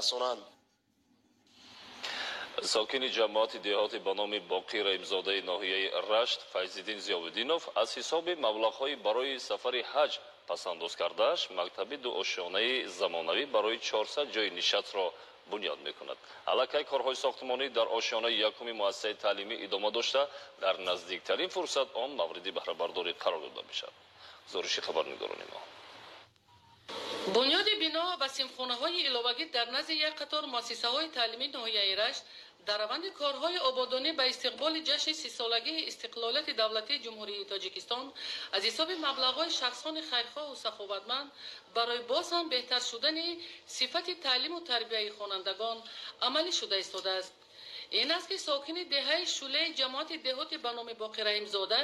Расонанд. Сокини ҷамоати деҳоти ба номи Боқӣ Раимзодаи ноҳияи Рашт Файзиддин Зиёвиддинов аз ҳисоби маблағҳои барои сафари ҳаҷ пасандоз кардааш мактаби дуошёнаи замонавӣ барои 400 ҷойи нишастро бунёд мекунад. Аллакай корҳои сохтмонӣ дар ошёнаи якуми муассисаи таълимӣ идома дошта, дар наздиктарин фурсат он мавриди баҳрабардорӣ қарор дода мешавад. Гузориши хабарнигорони мо. Бунёди бино ва синфхонаҳои иловагӣ дар назди як қатор муассисаҳои таълимии ноҳияи Рашт дар раванди корҳои ободонӣ ба истиқболи ҷашни 30-солагии истиқлолияти давлатии Ҷумҳурии Тоҷикистон аз ҳисоби маблағҳои шахсони хайрхоҳу саховатманд барои боз ҳам беҳтар шудани сифати таълиму тарбияи хонандагон амалӣ шуда истодааст. Ин аст, ки сокини деҳаи Шӯлеи ҷамоати деҳоти ба номи Боқӣ Раҳимзода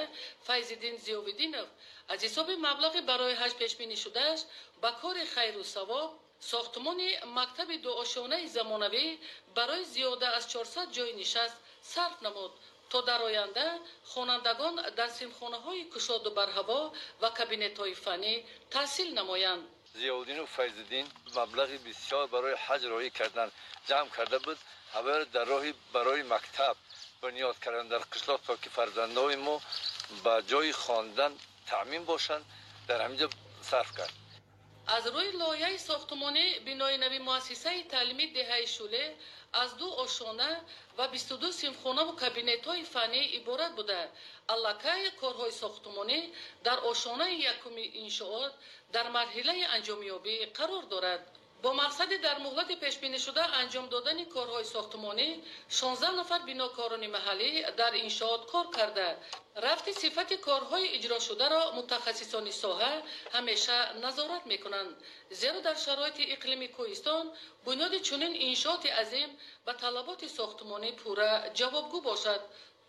Файзиддин Зиёвиддинов аз ҳисоби маблағи барои ҳаҷ пешбинӣ шудааш ба кори хайру савоб сохтмони мактаби дуошёнаи замонавӣ барои зиёда аз 400 ҷойи нишаст сарф намуд, то дар оянда хонандагон дар синфхонаҳои кушоду барҳаво ва кабинетҳои фаннӣ таҳсил намоянд. Зиёвиддинов Файзиддин маблағи бисёр барои ҳаҷ роҳӣ кардан ҷамъ карда буд, ҳаворо дар роҳи барои мактаб бунёд кардан дар қишлоқ, то ки фарзандони мо ба ҷои хондан таъмин бошанд, дар ҳаминҷо сарф кард. Аз рӯи лоиҳаи сохтмонӣ бинои нави муассисаи таълимии деҳаи Шӯле аз ду ошёна ва 22 синфхонаву кабинетҳои фаннӣ иборат буда, аллакай корҳои сохтмонӣ дар ошёнаи якуми иншоот дар марҳилаи анҷомёбӣ қарор дорад. Бо мақсади дар муҳлати пешбинишуда анҷом додани корҳои сохтмонӣ 16 нафар бинокорони маҳаллӣ дар иншоот кор карда, рафти сифати корҳои иҷрошударо мутахассисони соҳа ҳамеша назорат мекунанд, зеро дар шароити иқлими кӯҳистон бунёди чунин иншооти азим ба талаботи сохтмонӣ пурра ҷавобгӯ бошад,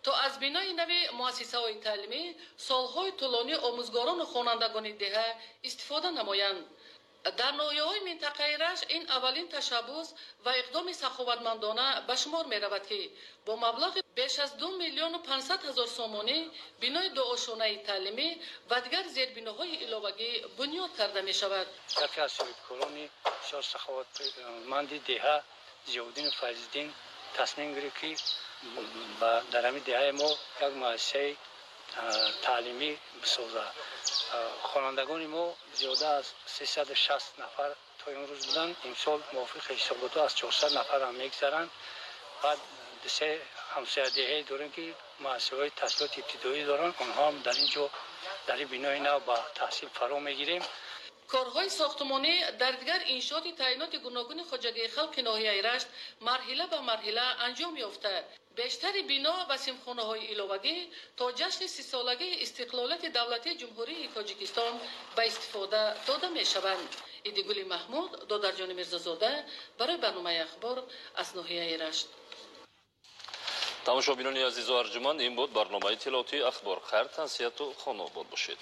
то аз бинои нави муассисаҳои таълимӣ солҳои тӯлонӣ омӯзгорону хонандагони деҳа истифода намоянд. Дар ноҳияҳои минтақаи Рашт ин аввалин ташаббус ва иқдоми саховатмандона ба шумор меравад, ки бо маблағи беш аз 2 500 000 сомонӣ бинои дуошёнаи таълимӣ ва дигар зербиноҳои иловагӣ бунёд карда мешавад. Яке аз соҳибкорони бисёр саховатманди деҳа Зиёвиддину Файзиддин тасмим гирифт, ки дар ҳамин деҳаи мо як муассисаи таълимӣ бисозад. Хонандагони мо зиёда аз 360 нафар то имрӯз буданд. Имсол мувофиқи ҳисоботҳо аз 400 нафарам мегзаранд. Баъд се ҳамсоядеҳае дорем, ки муассисаҳои таҳсилоти ибтидоӣ доранд, онҳо ҳам дар ин ҷо дар ин бинои нав ба таҳсил фаро мегирем. Корҳои сохтмонӣ дар дигар иншооти таъиноти гуногуни хоҷагии халқи ноҳияи Рашт марҳила ба марҳила анҷом ёфта, бештари бино ва синфхонаҳои иловагӣ то ҷашни 30-солагии истиқлолияти давлатии Ҷумҳурии Тоҷикистон ба истифода дода мешаванд. Идигули Маҳмуд, Додарҷони Мирзозода барои барномаи «Ахбор» аз ноҳияи Рашт. Тамошобинони азизу арҷуманд, ин буд барномаи иттилоотии «Ахбор». Хайр, тансиҳату хонаобод бошед.